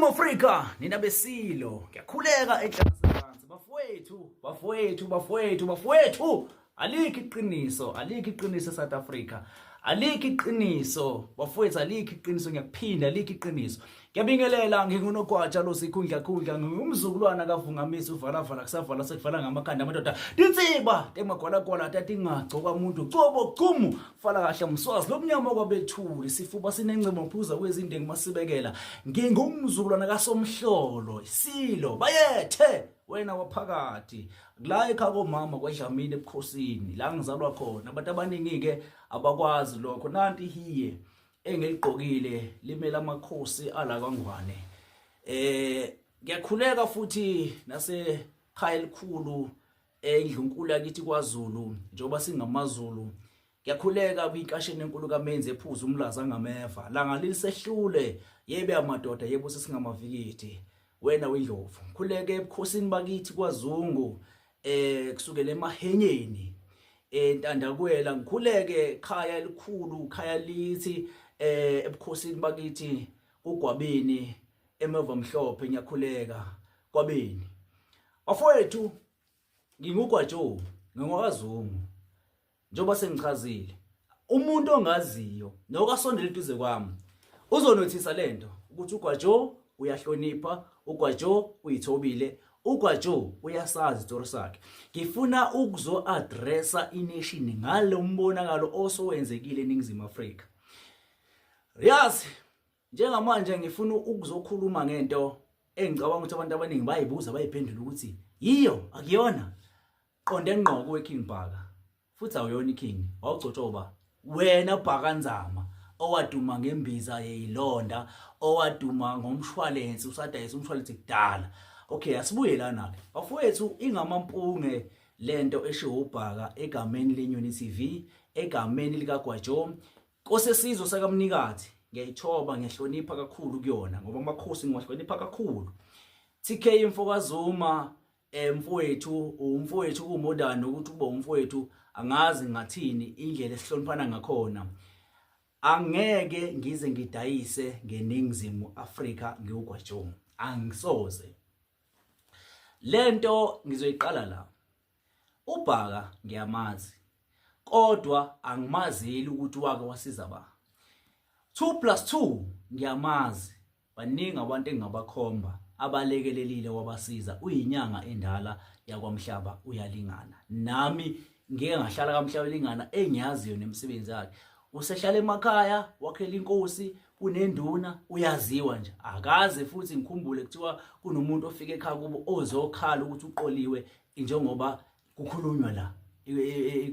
Ningizimu Afrika nina besilo ngiyakhuleka enhlansi bafowethu bafowethu bafowethu bafowethu alikho iqiniso alikho iqiniso eSouth Africa alikho iqiniso bafowethu alikho iqiniso ngiyakuphinda alikho iqiniso ngiyabingelela ngingunogwaja lo sikhundla khundla ngingumzukulwana kavungamisi uvalavala kusavala sekuvala ngamakhanda amadoda tinsiba temagwalagwala tatingagcoka umuntu cobo cumu fala kahle mswazi lomnyama kwabethuli sifuba sinencimo phuza kwezindengu masibekela ngingumzukulwana kasomhlolo isilo bayethe wena waphakathi la ekhaya komama kwaDlamini ebukhosini la ngizalwa khona abantu abaningi-ke abakwazi lokho nanti ihiye engiligqokile limele amakhosi ala kwaNgwane eh ngiyakhuleka futhi nase khaya elikhulu endlunkulu yakithi kwaZulu njengoba singamaZulu ngiyakhuleka kwinkasheni enkulu kaMenzi ephuza umlaza ngameva langa lisehlule yebe amadoda yebo sesingamavikithi wena wendlovu ngikhuleke ebukhosini bakithi kwaZungu eh kusukela emahenyeni entandakwela ngikhuleke khaya elikhulu khaya lithi eh ebukhosini bakithi kugwabini emeva mhlophe ngiyakhuleka kwabeni bafowethu ngingugwajo ngingowazungu njengoba sengichazile umuntu ongaziyo nokasondela eduze kwami uzonothisa lento ukuthi ugwajo uyahlonipha ugwajo uyithobile ugwajo uyasazi isitori sakhe ngifuna ukuzo-addressa ination ngalo mbonakalo osowenzekile eningizimu afrika yazi njengamanje ngifuna ukuzokhuluma ngento engicabanga ukuthi abantu abaningi bayibuza bayiphendula ukuthi yiyo akuyona qonde ngqo kuwe King Bhaka futhi awuyona iking wawugcotshwa uba wena Bhaka Nzama owaduma ngembiza yeyilonda owaduma ngomshwalense usadayisa umshwalense kudala okay asibuye lana ke bafowethu ingamampunge lento eshiwo uBhaka egameni leNyoni TV egameni likaGwajo Nkosesizwe sakamnikathi ngiyayithoba ngiyahlonipha kakhulu kuyona ngoba amakhosi ngiwahlonipha kakhulu TK mfokaZuma eh mfowethu umfowethu kumodern ukuthi kuba umfowethu angazi ngathini indlela esihloniphana ngakhona angeke ngize ngidayise ngeningizimu Afrika ngiwugwajongo angisoze lento ngizoyiqala la uBhaka ngiyamazi kodwa angimazeli ukuthi wake wasiza ba 2 plus 2 ngiyamazi baningi abantu engingabakhomba abalekelelile wabasiza uyinyanga endala yakwamhlaba uyalingana nami ngeke ngahlala kamhlaba lingana engiyaziyo nemisebenzi yakhe usehlala emakhaya wakhela inkosi kunenduna uyaziwa nje akaze futhi ngikhumbule kuthiwa kunomuntu ofike ekhaya kubo ozokhala ukuthi uqoliwe njengoba kukhulunywa la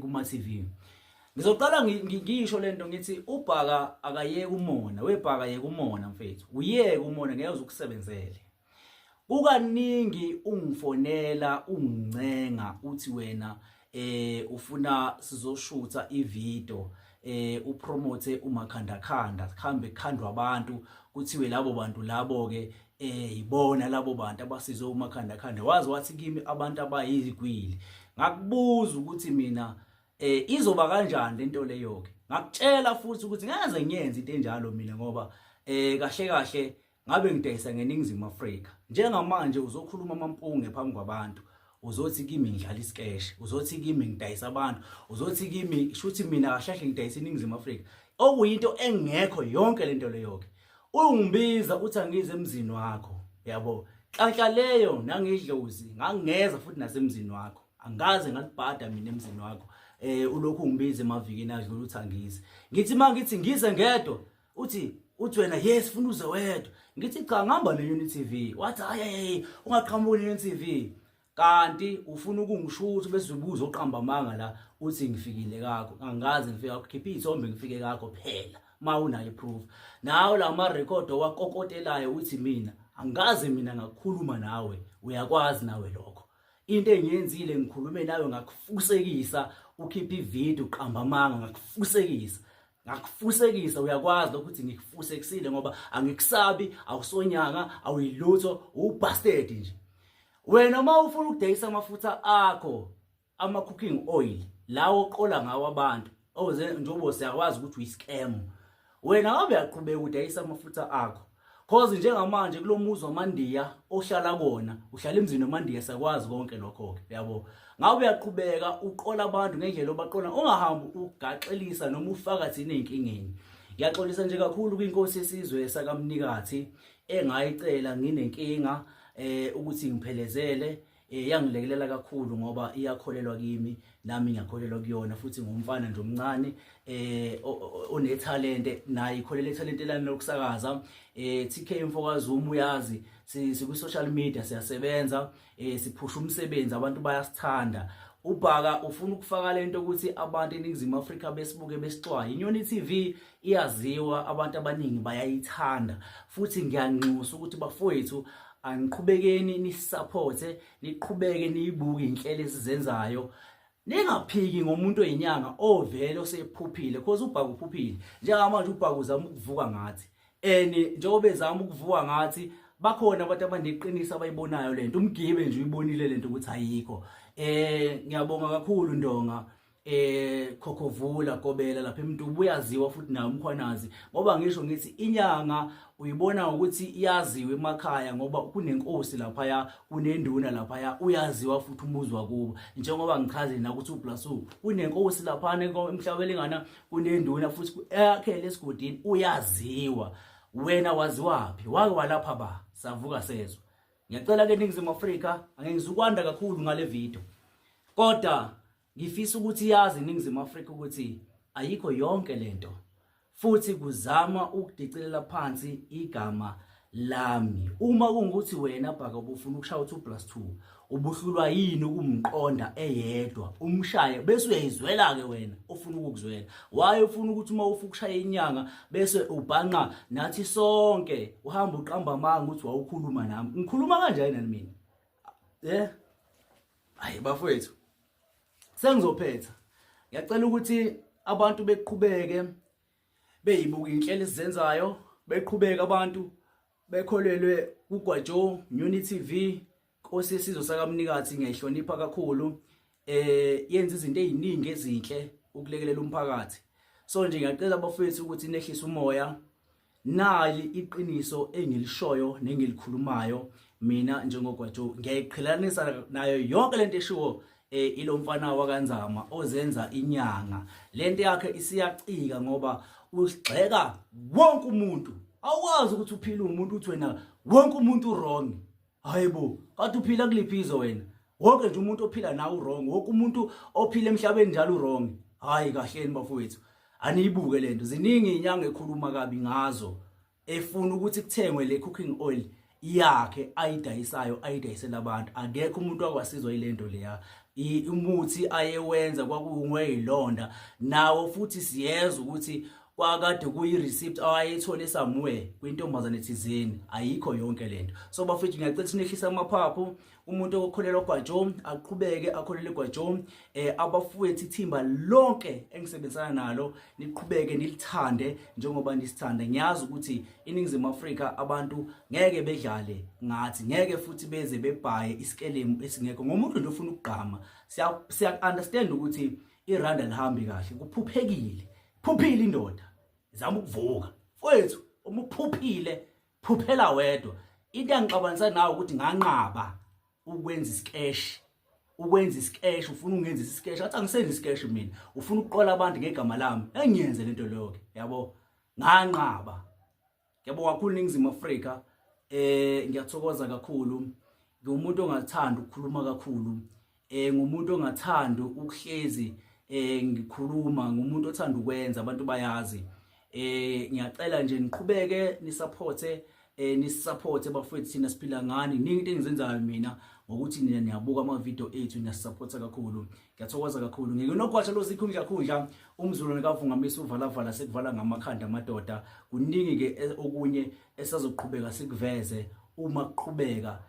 kuma TV ngizoqala ngisho lento ngithi ubhaka akayeke umona webhaka yeke umona mfethu uyeke umona ngeke uzukusebenzele kukaningi ungifonela ungincenga uthi wena eh ufuna sizoshutha ivideo eh upromote umakhandakhanda kuhambe kukhandwa abantu kuthiwe labo bantu labo ke eh ibona labo bantu abasizwe umakhandakhanda wazi wathi kimi abantu abayizigwili ngakubuza ukuthi mina eh izoba kanjani lento leyo ke ngakutshela futhi ukuthi ngeke ngiyenze into enjalo mina ngoba eh kahle kahle ngabe ngidayisa ngeningizimu Afrika njengamanje uzokhuluma amampunge phambi kwabantu uzothi kimi ngidlala isikeshe uzothi kimi ngidayisa abantu uzothi kimi shuthi mina kahle kahle ngidayisa iningizimu Afrika okuyinto engekho yonke lento leyo ke ungibiza uthi angize emzini wakho yabo nhlanhla leyo nangidlozi ngangeza futhi nasemzini wakho angaze ngalibhada mina emzini wakho eh ulokhu ungibiza emavikini adlula uthi angize ngithi mangithi ngize ngedwa uthi uthi wena yes funa uze wedwa ngithi cha ngihamba ne-Unit TV wathi hayi hayi ungaqhamuki ne-Unit TV kanti ufuna ukungishutha bese ubuza oqamba amanga la uthi ngifikile kakho angazi ngifika khipha izithombe ngifike kakho phela ma unayo proof nawe la ma record owakokotelayo uthi mina angazi mina ngakhuluma nawe uyakwazi nawe lokho into engiyenzile ngikhulume nawe ngakufusekisa ukhipha ivideo uqamba amanga ngakufusekisa ngakufusekisa uyakwazi lokho ukuthi ngikufusekisile ngoba angikusabi awusonyanga awuyilutho ubastard nje wena uma ufuna ukudayisa amafutha akho ama cooking oil lawo oqola ngawo abantu oze njengoba siyakwazi ukuthi uyiscam wena ngabe uyaqhubeka udayisa amafutha akho Cause njengamanje kulomuzi wamandiya ohlala kona, uhlala emzini wamandiya sakwazi konke lokho ke, yabo. Ngabe uyaqhubeka uqola abantu ngendlela obaqola, ungahambi ugaxelisa noma ufaka thina ezinkingeni. Ngiyaxolisa nje kakhulu kwinkosi yesizwe sakaMnikathi engayicela nginenkinga ukuthi ngiphelezele yangilekelela kakhulu ngoba iyakholelwa kimi nami ngiyakholelwa kuyona futhi ngumfana nje omncane onethalente naye ikholela ethalente lami lokusakaza. TK mfokaZuma uyazi siku social media siyasebenza, siphusha umsebenzi, abantu bayasithanda. Ubhaka ufuna ukufaka lento ukuthi abantu eNingizimu Afrika besibuke besixwaye. Inyoni TV iyaziwa, abantu abaningi bayayithanda futhi ngiyanxusa ukuthi bafowethu aniqhubekeni nisupporte, niqhubeke niyibuke inhlelo esizenzayo, ningaphiki ngomuntu oyinyanga ovele osephuphile, cause ubhaka uphuphile njengamanje. Ubhaka uzama ukuvuka ngathi and njengoba ezama ukuvuka ngathi bakhona abantu abaneqiniso abayibonayo lento. Umgibe nje uyibonile lento ukuthi ayikho. Ngiyabonga kakhulu Ndonga, Khokhovula Gobela lapha eMntubu, uyaziwa futhi naye uMkhwanazi, ngoba ngisho ngithi inyanga uyibona ukuthi iyaziwa emakhaya ngoba kunenkosi laphaya, kunenduna laphaya, uyaziwa futhi umuzi wakubo, njengoba ngichaze na ukuthi uBlasu kunenkosi laphana emhlabelengana, kunenduna futhi eyakhele esigodini, uyaziwa. Wena waziwaphi? Wake walapha ba savuka sezwa. Ngiyacela ke Ningizimu Afrika, angeke ngizukwanda kakhulu ngale video, kodwa ngifisa ukuthi yazi iNingizimu Afrika ukuthi ayikho yonke lento futhi kuzama ukudicilela phansi igama lami. Uma kungukuthi wena Bhaka ubufuna ukushaya u2 plus 2, ubuhlulwa yini ukumqonda eyedwa umshaye bese uyayizwela ke wena ofuna ukukuzwela? Waye ufuna ukuthi uma ufuna ukushaya inyanga bese ubhanqa nathi sonke, uhamba uqamba amanga ukuthi wawukhuluma nami. Ngikhuluma kanjani nani mina? Hayi bafowethu, sengizophetha. Ngiyacela ukuthi abantu beqhubeke beyibuka inhlelo esizenzayo, beqhubeke abantu bekholelwe kuGwajo Muni TV. Nkosi yesizwe sakaMnikathi ngiyayihlonipha kakhulu, yenza izinto eziningi ezinhle ukulekelela umphakathi. So nje ngiyacela abafowethu ukuthi nehlise umoya. Nali iqiniso engilishoyo nengilikhulumayo mina njengoGwajo, ngiyayiqhelanisa nayo yonke lento eshiwo ilo mfana wakaNzama ozenza inyanga. Lento yakhe isiyacika ngoba usigxeka wonke umuntu. Awukwazi ukuthi uphile umuntu uthi wena wonke umuntu wrong. Hayibo, kade uphila kuliphi izwe wena? Wonke nje umuntu ophila nawe wrong, wonke umuntu ophila emhlabeni njalo wrong. Hayi kahleni bafowethu, aniyibuke lento. Ziningi inyanga ekhuluma kabi ngazo, efuna ukuthi kuthengwe le cooking oil yakhe ayidayisayo, ayidayisela abantu. Akekho umuntu akwasizwa ilento leya. Umuthi ayewenza kwakungweyilonda nawo futhi siyezwa ukuthi kwakade kuyi-receipt awayethole somewhere kwintombazane thizeni. Ayikho yonke lento. So bafethu, ngiyacela sinehlisa amaphaphu. Umuntu okholelwa Gwajo aqhubeke akholele Gwajo. Abafowethu, ithimba lonke engisebenzisana nalo, niqhubeke nilithande njengoba nisithanda. Ngiyazi ukuthi iNingizimu Afrika abantu ngeke bedlale ngathi, ngeke futhi beze bebhaye isikelemu esingekho ngomuntu nje ofuna ukugqama. Siya understand ukuthi iranda lihambi kahle, kuphuphekile, phuphile indoda izama ukuvuka. Mfowethu, uma uphuphile phuphela wedwa. Into engixabanisa nawe ukuthi nganqaba ukwenza isikeshi, ukwenza isikeshi, ufuna ungenza isikeshi, athi angisenzi isikeshi mina, ufuna ukuqola abantu ngegama lami, engiyenze lento leyo ke, yabo. Nganqaba. Ngiyabonga kakhulu Ningizimu Afrika. Ngiyathokoza kakhulu. Ngiwumuntu ongathanda ukukhuluma kakhulu, ngumuntu ongathanda ukuhlezi ngikhuluma, ngumuntu othanda ukwenza, abantu bayazi. Ngiyacela nje niqhubeke nisupporte, nisupporte bafowethu, thina siphila ngani. Ningi into engizenzayo mina ngokuthi nina niyabuka ama video ethu, niyasupporta kakhulu. Ngiyathokoza kakhulu. Nginogwatsha lo sikhundla khundla umzulu kavungamisa uvalavala sekuvala ngamakhanda amadoda. Kuningi ke okunye esazoqhubeka sikuveze uma kuqhubeka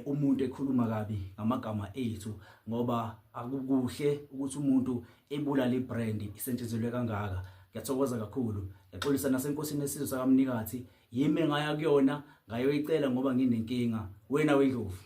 umuntu ekhuluma kabi ngamagama ethu, ngoba akukuhle ukuthi umuntu ebulala ibrand isetshenzelwe kangaka. Ngiyathokoza kakhulu. Ngiyaxolisa nasenkosini esizwe sakaMnikathi, yimi engaya kuyona ngayoyicela ngoba nginenkinga. Wena wendlovu.